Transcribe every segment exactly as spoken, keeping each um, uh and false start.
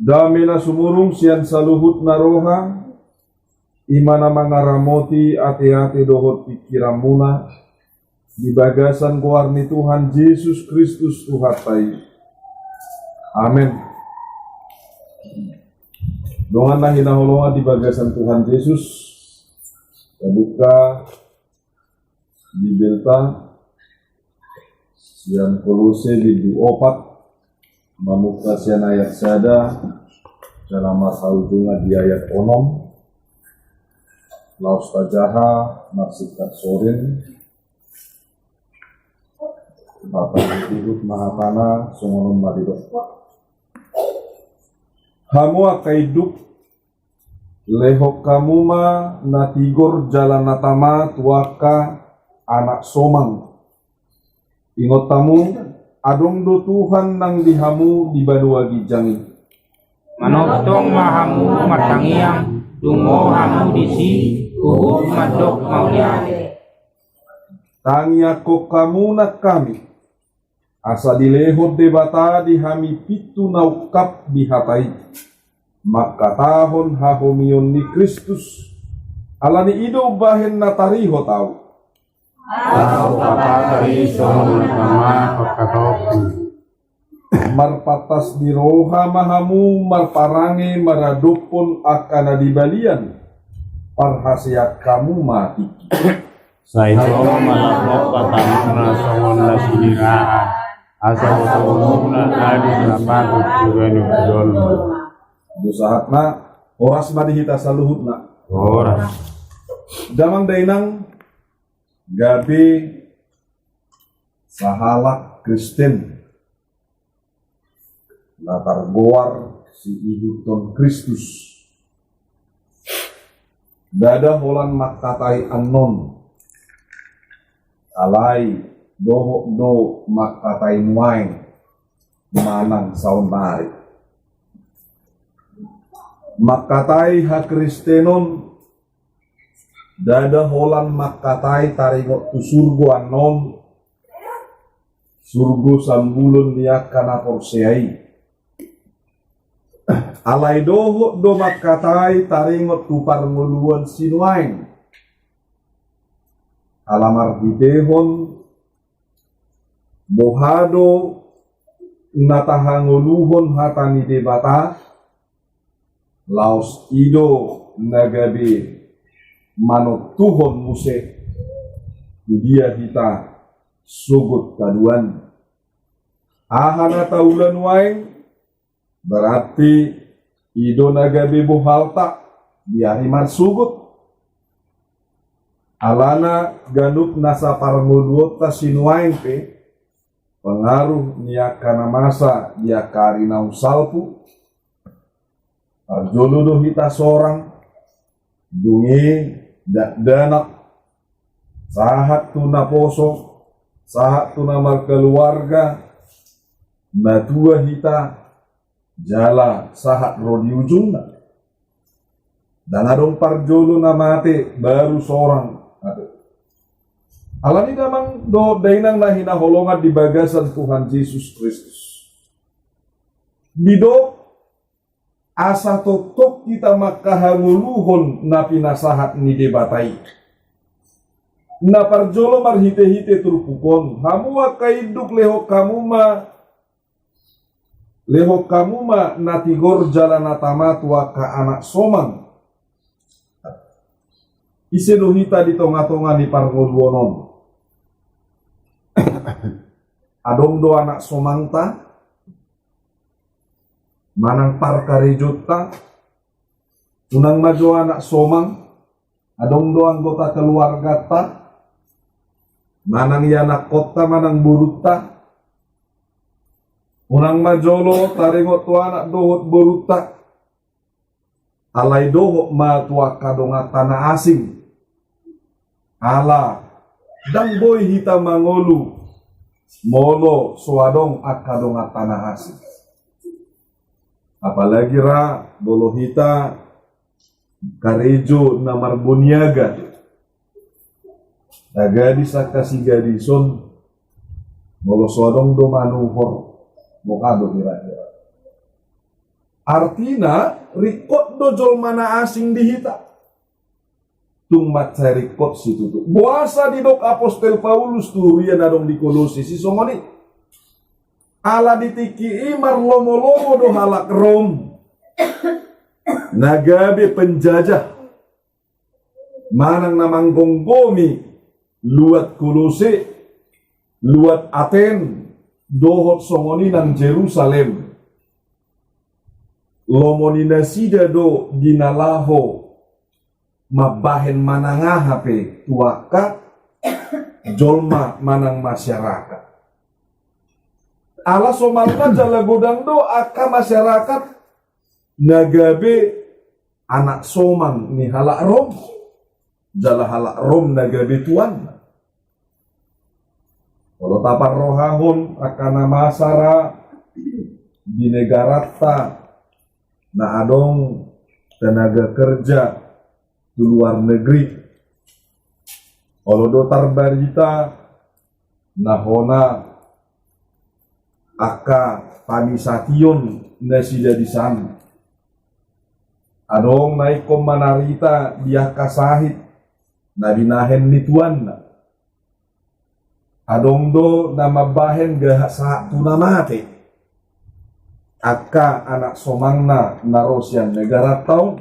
Dame na sumurung sian saluhut na roha, i ma na mangaramoti ateate dohot pingkiranmuna, di bagasan goar ni Tuhan Jesus Kristus Tuhanta i. Amen. Dongan na hinaholongan di bagasan Tuhan Jesus, tabuka Bibelta sian Kolose bindu opat, mamungka sian ayat sada jala marhaujungan di ayat onom. Laos tajaha marsingkat sorin. Bapa, dihut ma hatana, songon on ma didok. Hamu angka induk, lehon hamu ma na tigor jala na tama tu angka anak somang. Ingot hamu, adong do Tuhan nang di hamu di banua ginjang i. Manongtong ma hamu martangiang, dungo hamu disi, huhut mandok mauliate. Tangiangkon hamu nang hami, asa dilehon Debata di hami pintu na ungkap di hata i, mangkatahon hahomion ni Kristus. Alani i do umbahen na tarihot ahu. Asa hupapatar i songon na tama pangkataonku. Marpantas ni roha ma hamu marparange maradophon angka na di balian, parhaseang hamu ma tingki. Sai songon na laklok hatamuna songon na siniraan, asa botoonmuna adi na patut tu ganup jolma. Dung sahat na, horas ma di hita saluhutna. Horas. Damang dainang, gabe sahalak Kristen na targoar siihuthon Kristus. Ndada holan mangkatai annon, alai dohot do mangkatai nuaeng manang saonnari. Mangkatai hakristenon ndada holan mangkatai taringot tu surgo annon, surgo sambulon ni angka na porsea i. Alai dohot do mangkatai taringot tu parngoluon sinuaeng. Ala marhitehon boha do na tahangoluhon hata ni Debata, laos i do na gabe manontuhon muse tu dia hita sogot haduan. Aha na taula nuaeng, berarti i do na gabe bohalta di ari marsogot. Alana ganup nasa parngoluonta sinuaeng pe, pengaruh ni angka na masa di angka ari naung salpu. Parjolo do hita sorang, dung i dakdanak, sahat tu naposo, sahat tu na markeluarga, matua hita, jala sahat ro di ujungna. Ndang adong parjolo na mate baru sorang. Alani damang dohot dainang na hinaholongan di bagasan Tuhan Jesus Kristus, didok asa tongtong hita mangkahangoluhon na pinasahat ni Debata i. Na parjolo marhitehite turpuk on, hamu angka induk, lehon hamu ma, lehon hamu ma na tigor jala na tama tu angka anak somang. Ise do hita di tongatonga ni parngoluon on? Adong do anak somangta manang parkarejonta? Unang ma jo anak somang, adong do anggota keluargata, manang ianakkonta manang borunta. Unang ma jolo taringot tu anak dohot borunta, alai dohot ma tu angka donganta na asing. Ala ndang boi hita mangolu molo so adong angka donganta na asing. Apalagi ra molo hita karejo na marboniaga. Na gadis angka sigadison, molo so adong do manuhor, boha do hira-hira? Artina, ringkot do jolma na asing di hita. Tung mansai ringkot situtu. Boasa didok apostel Paulus tu huria na adong di Kolose sisongon i? Ala di tingki i marlomolomo do halak Rom na gabe penjajah manang na manggomgomi luat Kolose, luat Aten, dohot songon i nang Jerusalem. Lomo ni nasida do di na laho mambahen manang aha pe tu angka jolma manang masyarakat. Ala somalna jala godang do angka masyarakat na gabe anak somang ni halak Rom, jala halak Rom na gabe tuanna. Molo taparrohahon angka na masa ra di negaranta na adong tenaga kerja tu luar negeri, olo do tarbarita na hona angka pamisation nasida di san. Adong na ingkon manarita di angka sahit na binahen ni tuanna. Adong do na mambahen gahat sahat tu na mate angka anak somangna na ro sian negaranta on.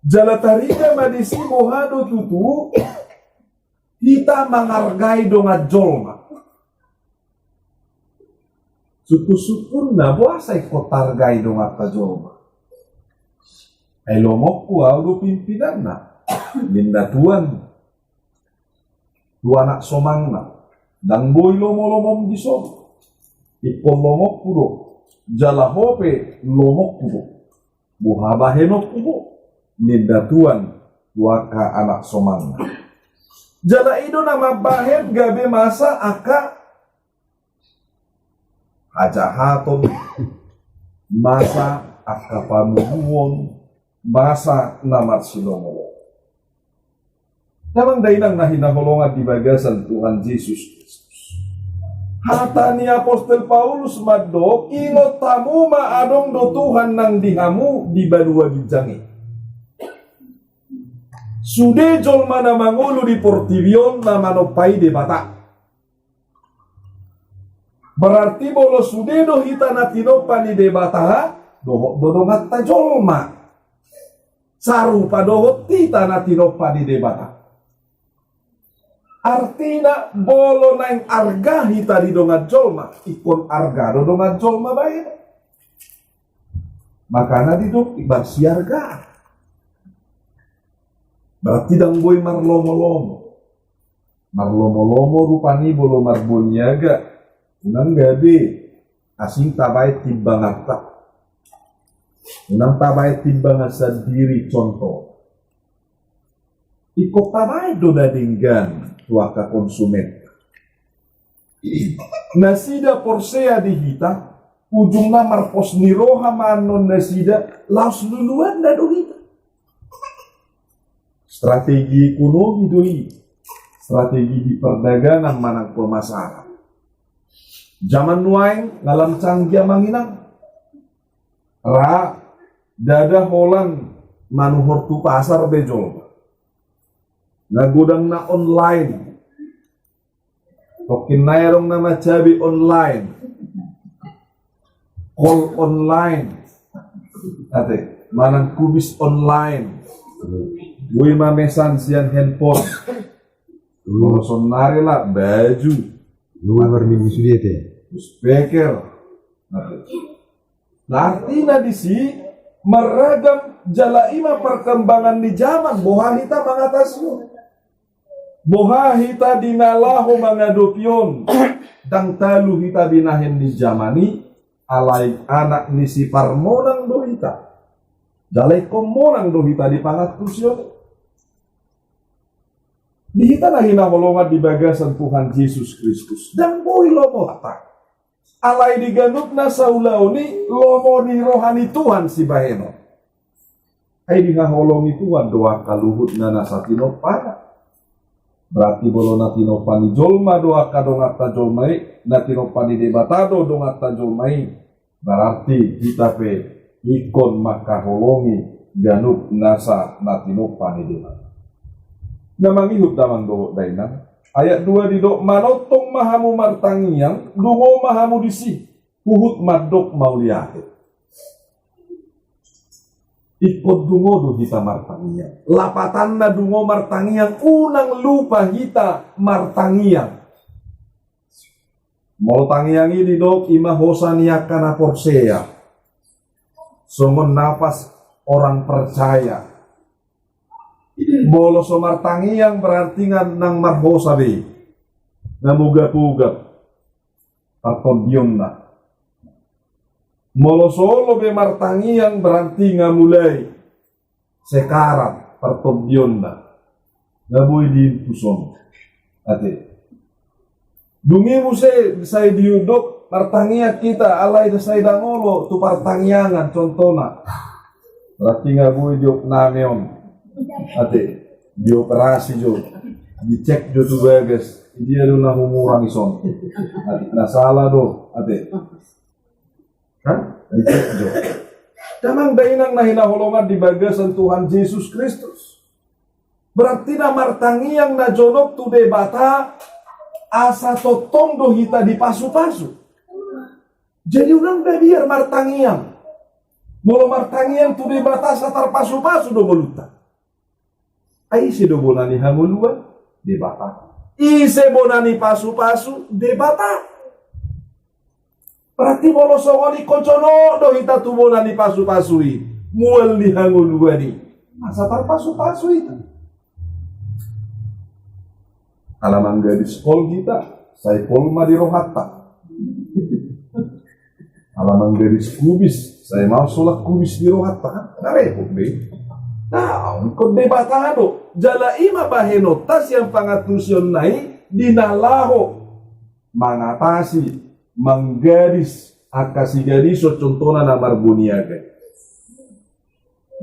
Jala taringot ma disi, boha do tutu hita mangargai dongan jolma? Sungkun-sungkunna, boasa ingkon taargai donganta jolma? Ai lomongku ahu do pimpinanna, ninna tuan tu anak somangna. Ndang boi lomo-lomom dison. Ingkon lomongku do, jala ho pe lomongku do. Boha bahenonku ho, ninna tuan tu angka anak somangna. Jala i do na mambahen gabe masa angka hajahaton, masa angka pamunuon, masa na marsilomolomo. Damang dainang na hinaholongan di bagasan Tuhan Jesus Kristus, hata ni apostel Paulus mandok, ingot hamu ma adong do Tuhan nang di hamu di banua ginjang i. Sude jolma na mangolu di portibi on na manompa i Debata. Berarti molo sude do hita na tinompa ni Debata, dohot do donganta jolma sarupa dohot hita na tinompa ni Debata. Artina, molo naeng arga hita di dongan jolma, ingkon arga do dongan jolma bahen. Makana didok marsiarga. Berarti ndang boi marlomo-lomo. Marlomo-lomo rupani molo marboniaga, unang gabe asing tabaen timbanganta. Unang tabaen timbangan sandiri, contoh. Ingkon tabaen do na denggan tu angka konsumen. Nasida porsea di hita, ujungna marpos ni roha ma annon nasida, laos luluanna do hita. Strategi ekonomi do i, strategi di perdagangan manang pemasaran. Jaman nuaeng nga lam canggih, amang inang. Ra ndada holan manuhor tu pasar be jolma. Na godang na online. Tongkin nai adong nama cabe online, kol online, ate, manang kumis online. Boi ma mesan sian handphone. Molo sonari la baju. Dua marminggu sude te. Speaker. Ate. Nah, artina disi marragam jala i ma perkembangan ni jaman, boha hita mangatasi on. Boha hita di na laho mangadopi on? Ndang talu hita binahen ni jaman i, alai anak ni siparmonang do hita. Jala ingkon monang do hita di pangantusion. Di hita na hinaholongan di bagasan Tuhan Jesus Kristus, ndang boi lomonta. Alai di ganup na saulaon i lomo ni roha ni Tuhan sibahenon. Ai dihaholongi Tuhan do angka luhutna na satinompana. Berarti molo na tinompa ni jolma do angka donganta jolma i, na tinompa ni Debata do donganta jolma i, Berarti hita pe ingkon mangkaholongi ganup nasa na tinompa ni Debata. Na mangihut damang dohot dainang, ayat dua didok, manongtong ma hamu martangiang, dungo ma hamu disi, huhut mandok mauliate. Ingkon dungo do hita martangiang. Lapatanna dungo martangiang, unang lupa hita martangiang. Molo tangiang i didok, i ma hosa ni angka na porsea. Songon nafas orang percaya. Molo so martangiang berarti nga nang marhosa be. Na mogap-ogap partondionna. Molo so olo be martangiang berarti nga mulai sekarat partondionna. Nga boi diintuson. Ate. Dung i muse sai didok martangiang hita, alai da sai dang olo tu partangiangan, contohna. Berarti nga boi diopname on. Ate. Dioperasi jo. Dicek jo tu bagas. Dia do na humurang ison. Ate. Na sala do. Ate. Hah? Dicek jo. Damang dainang na hinaholongan di bagasan Tuhan Jesus Kristus. Berarti na martangiang na jonok tu Debata asa tongtong do hita dipasu-pasu. Jadi unang babiar martangiang. Molo martangiang tu Debata asa tarpasu-pasu do ngolunta. Ai ise do bona ni hangoluan? Debata. Ise bona ni pasu-pasu? Debata. Berarti molo songon i ingkon jonok do hita tu bona ni pasu-pasu i, mual ni hangoluan i. Asa tarpasu-pasu hita. Ala manggadis pol hita, sai pol ma di rohanta. Ala manggadis kubis, sai maos holan kubis di rohanta. Nga repot be. Nah, ingkon Debata do. Jala i ma bahenonta sian pangantusionna i di na laho mangatasi, manggadis angka sigadison, contohna na marbaniaga.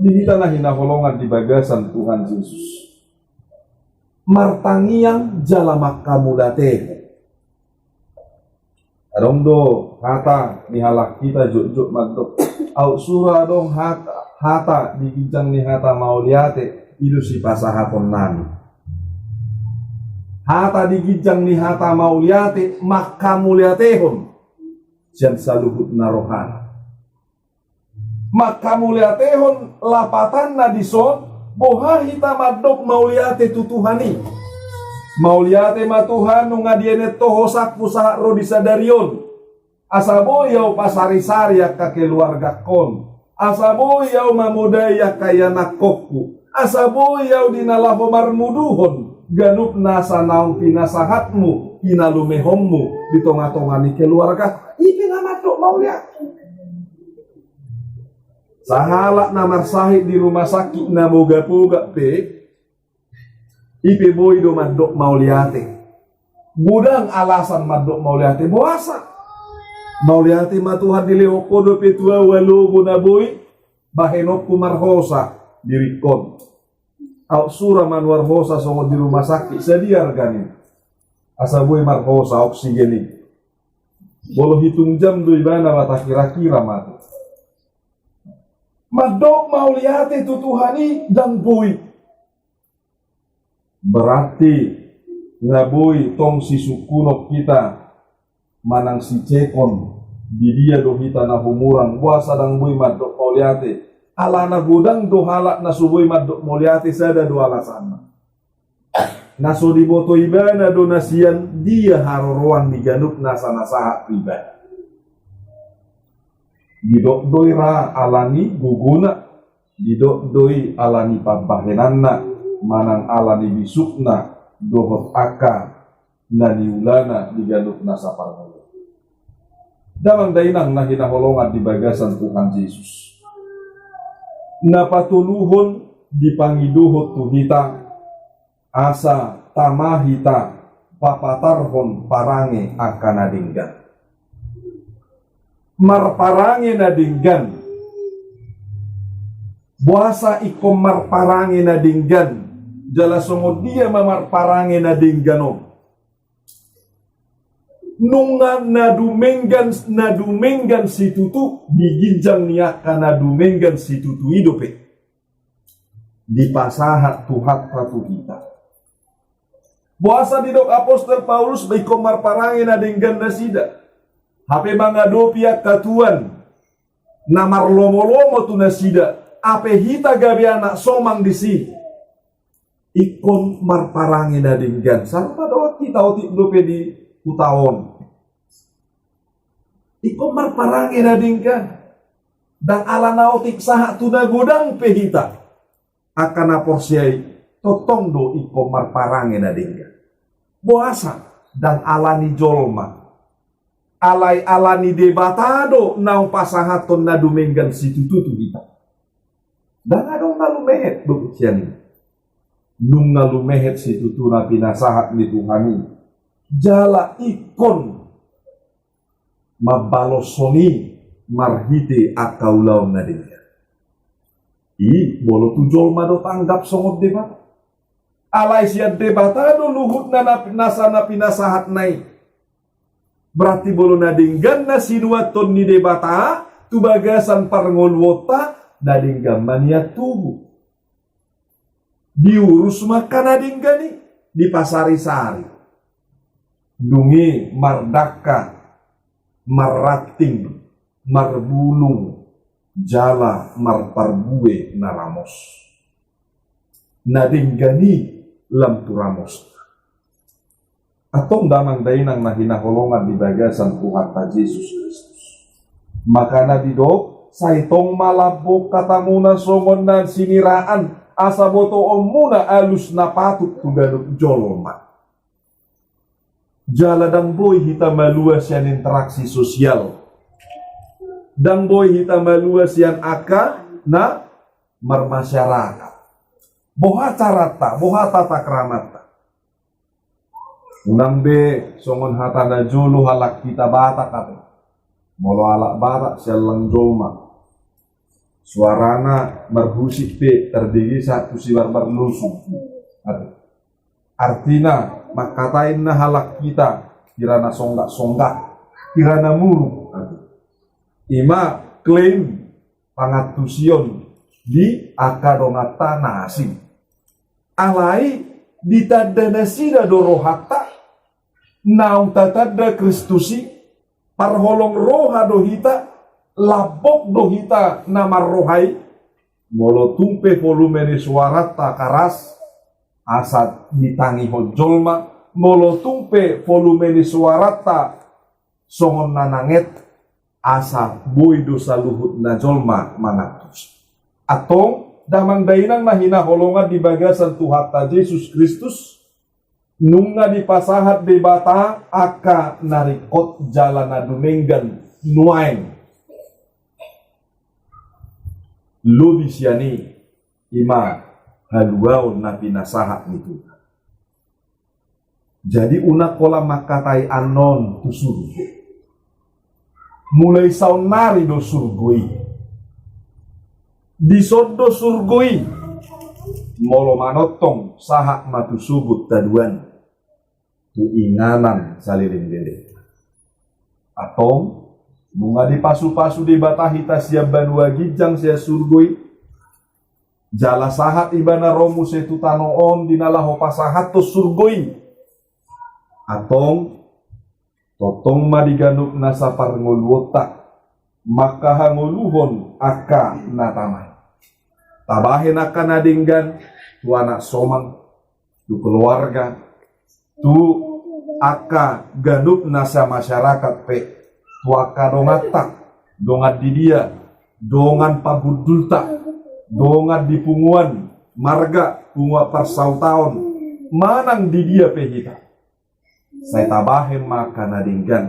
Di hita na hinaholongan di bagasan Tuhan Jesus, martangiang jala mangkamauliatehon. Adong do hata ni halak hita jotjot mandok, aut sura adong hata, hata di ginjang ni hata mauliate, i do sipasahatonnami. Hata di ginjang ni hata mauliate, mangkamauliatehon sian saluhutna rohana. Mangkamauliatehon lapatanna dison, boha hita mandok mauliate tu Tuhan i. Mauliate ma Tuhan nunga dienet Ho hosangku sahat ro di sadari on. Asa boi ahu pasarisari angka keluargangkon. Asa boi ahu mamodai angka ianakhonku. Asa boi ahu di na laho marmuduhon ganup nasa naung pinasahatmu, pinalumehonmu di tonga-tonga ni keluarga. I pe na mandok mauliate. Sahalak na marsahit di rumah sakit na mogap-ogap pe, i pe boi do mandok mauliate. Godang alasan mandok mauliate, boasa? Mauliate ma Tuhan, dilehon Ho dope tu ahu alogo na boi bahenonku marhosa diringkon. Aut sura manuar hosa songon di rumah sakit, sadia argana i? Asa boi marhosa oksigen i. Molo hitung jam do ibana, ba takira-kira mate. Mandok mauliate tu Tuhan i dang boi. Berarti nga boi tong sisungkunon hita manang sicekon, di dia do hita na humurang, boasa dang boi mandok mauliate. Alana godang do halak na so boi mandok mauliate, sada do alasanna. Na so diboto ibana do na sian dia haroroan ni ganup nasa na sahat tu ibana. Didok do i ra ala ni gogona, didok do i ala ni pambahenanna, manang ala ni bisukna, dohot angka na niulana di ganup nasa parngoluon. Damang dainang na hinaholongan di bagasan Tuhan Jesus. Na patoluhon dipangidohon tu hita, asa tama hita papatarhon parange angka na denggan. Marparange na denggan. Boasa ingkon marparange na denggan? Jala songon dia ma marparange na denggan on? Nunga na dumenggan, na dumenggan situtu, di ginjang ni angka na dumenggan situtu i dope dipasahat Tuhanta tu hita. Boasa didok apostel Paulus ingkon marparange na denggan nasida? Hape mangadopi angka tuan na marlomolomo tu nasida, hape hita gabe anak somang disi, ingkon marparange na denggan. Sarupa dohot hita otik dope di huta on. Ingkon marparange na denggan. Ndang ala na otik sahat tu na godang pe hita, angka na porsea i, tongtong do ingkon marparange na denggan. Boasa? Ndang ala ni jolma. Alai ala ni Debata do naung pasahathon na dumenggan situtu tu hita. Ndang adong na lumehet do sian i. Nunga lumehet situtu na pinasahat ni Tuhan i. Jala ingkon mambaloshon i marhite angka ulaon na denggan. I, molo tu jolma do tanggap songon Debata. Alai sian Debata do luhutna na, nasa na pinasahatna i. Berarti molo na denggan na sinuanhon ni Debata tu bagasan parngoluonta, na denggan ma nian tubu. Diurus ma angka na denggan i, dipasarisari. Dung i mardangka, marranting, marbulung, jala marparbue na ramos. Na denggan i lam tu ramos. Antong damang dainang na hinaholongan di bagasan Tuhanta Jesus Kristus. Makana didok, sai tong ma lambok hatamuna songon na siniraan, asa botoonmuna alus na patut tu ganup jolma. Jala ndang boi hita malua sian interaksi sosial. Ndang boi hita malua sian angka na marmasyarakat. Boha caranta, boha tata kramanta. Unang be songon hata na jolo halak hita Batak ate. Molo halak Batak siallang jolma, suarana marhusip pe tarbege sahat tu sibarbar lusung ate. Artina, mangkatai na halak hita, hira na songgak-songgak, hira na muruk ate. Ima klaim pangantusion di angka donganta na asing. Alai ditanda nasida do rohanta, naung tatanda Kristus i, parholong roha do hita, lambok do hita na marroha i. Molo tung pe volume ni suaranta karas, asa ditangihon jolma, molo tung pe volume ni suaranta songon na nanget, asa boi do saluhutna jolma mangantusi. Antong, damang dainang na hinaholongan di bagasan Tuhanta Jesus Kristus, nunga dipasahat Debata angka na ringkot jala na dumenggan nuaeng. Lobi sian i, ima haluaon na pinasahat ni Tuhan. Jadi unang holan mangkatai annon tu surgo. Mulai saonnari do surgo i. Dison do surgo i. Molo manongtong sahat ma tu sogot haduan, tu inganan saleleng leleng. Antong, nunga dipasupasu Debata hita sian banua ginjang sian surgo i. Jala sahat Ibana ro muse tu tano on di na laho pasahathon surgo i. Antong, tongtong ma di ganup nasa parngoluonta, mangkahangoluhon angka na tama i. Tabahen angka na denggan tu anak somang, tu keluarga, tu angka ganup nasa masyarakat pe, tu angka donganta, dongan di dia, dongan pahundulta, dongan di punguan marga, punguan parsautaon, manang di dia pe hita. Sai tabahen ma angka na denggan.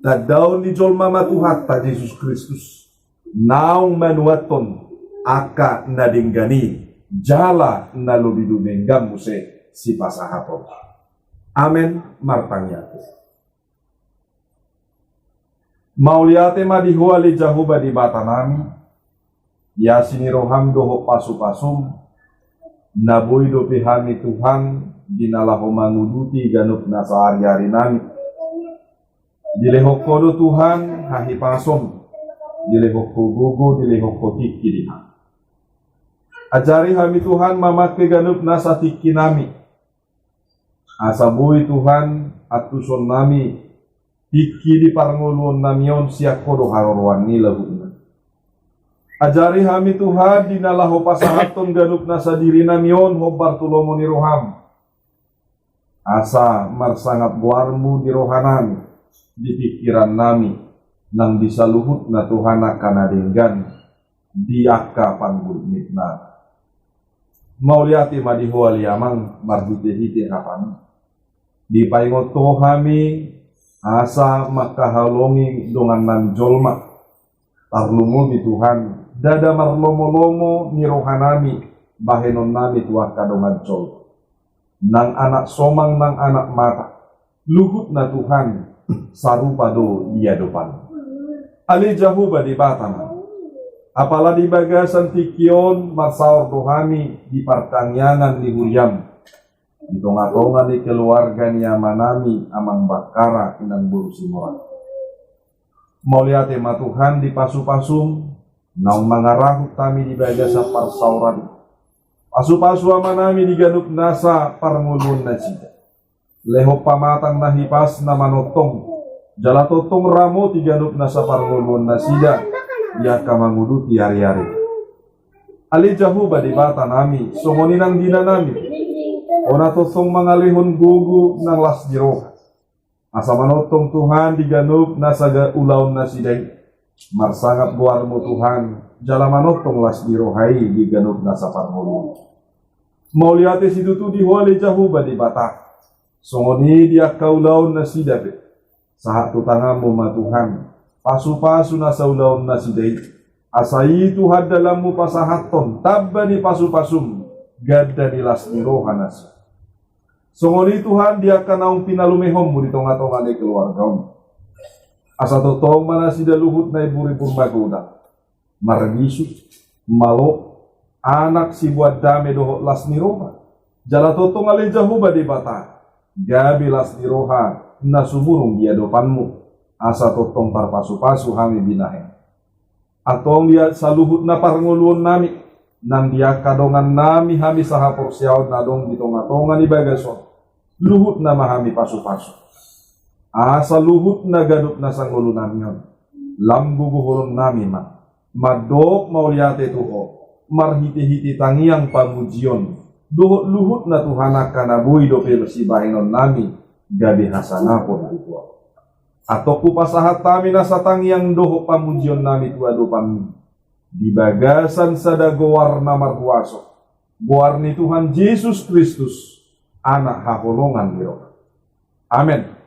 Tandaon ni jolma ma Tuhanta Jesus Kristus, naung manuathon angka na denggan i, jala na lobi dumenggan muse sipasahaton. Amen. Martangiang. Mauliate ma di Ho ale Jahowa Debatanami, di asi ni roham dohot pasupasum, na boi dope hami Tuhan di na laho manguduti ganup nasa ariarinami. Dilehon Ho do Tuhan hahipason, dilehon Ho gogo, dilehon Ho tingki di hami. Ajari hami Tuhan mamangke ganup nasa tingki nami, asa boi Tuhan antuson nami tingki di parngoluon nami on sian Ho do haroroan ni lagu i. Ajari hami Tuhan di na laho pasahathon ganup nasa diri nami on hombar tu lomo ni roham, asa marsangap goarmu di roha nami, di pingkiran nami, nang di saluhutna Tuhan angka na denggan di angka panggulmit nami. Mauliate ma di Ho ale Amang marhitehite hatamu. Dipaingot Ho hami asa mangkaholongi dongan nami jolma. Tarlumobi Tuhan, ndada marlomolomo ni roha nami bahenon nami tu angka dongan jolma. Nang anak somang nang anak mata, luhutna Tuhan sarupa do di adopan. Ale Jahowa Debata nami, apala di bagasan tingki on marsaor do hami di partangiangan ni huriam di tongatonga ni keluarga ni ama nami Amang Bakkara, Inang boru Simorang. Mauliate ma Tuhan di pasupasum naung mangarahut hami di bagasan parsaoran i. Pasupasu ama nami di ganup nasa parngoluon nasida. Lehon pamatang na hipas na manongtong, jala tongtong ramoti ganup nasa parngoluon nasida di angka manguduti ariari. Ale Jahowa Debata nami, songon i nang di inanami, Ho na tongtong mangalehon gogo nang las ni roha, asa manongtong Tuhan di ganup nasa ulaon nasida i. Marsangap goarmu Tuhan, jala manongtong las ni roha i di ganup nasa parngoluon. Mauliate situtu di Ho ale Jahowa Debata, songon i di angka ulaon nasida pe. Sahat tu tanganmu ma Tuhan pasupasu nasa ulaon nasida i, asa i Tuhan dalanmu pasahathon tamba ni pasupasum, ganda ni las ni roha nasida. Songon i Tuhan di angka naung pinalumehonmu di tongatonga ni keluarga on, asa tongtong ma nasida luhutna imburimbur magodang, marbisu, malo, anak siboan dame dohot las ni roha. Jala tongtong ale Jahowa Debata, gabe las ni roha na sumurung di adopanmu, asa tongtong tarpasupasu hami binahen. Antong di saluhutna parngoluon nami, nang di angka dongan nami hami sahaporseaon na adong di tongatonga ni bagas on, luhutna ma hami pasupasu, asa luhutna ganup nasa ngolu nami on, lam gogo holong nami ma mandok mauliate tu Ho marhitehite tangiang pamujion, dohot luhutna Tuhan angka na boi dope sibahenon nami gabe hasangapon di Ho. Antong hupasahat hami nasa tangiang dohot pamujion nami tu adopanmu di bagasan sada goar na marhuaso, goar ni Tuhan Jesus Kristus, Anak haholongan ni roha. Amen.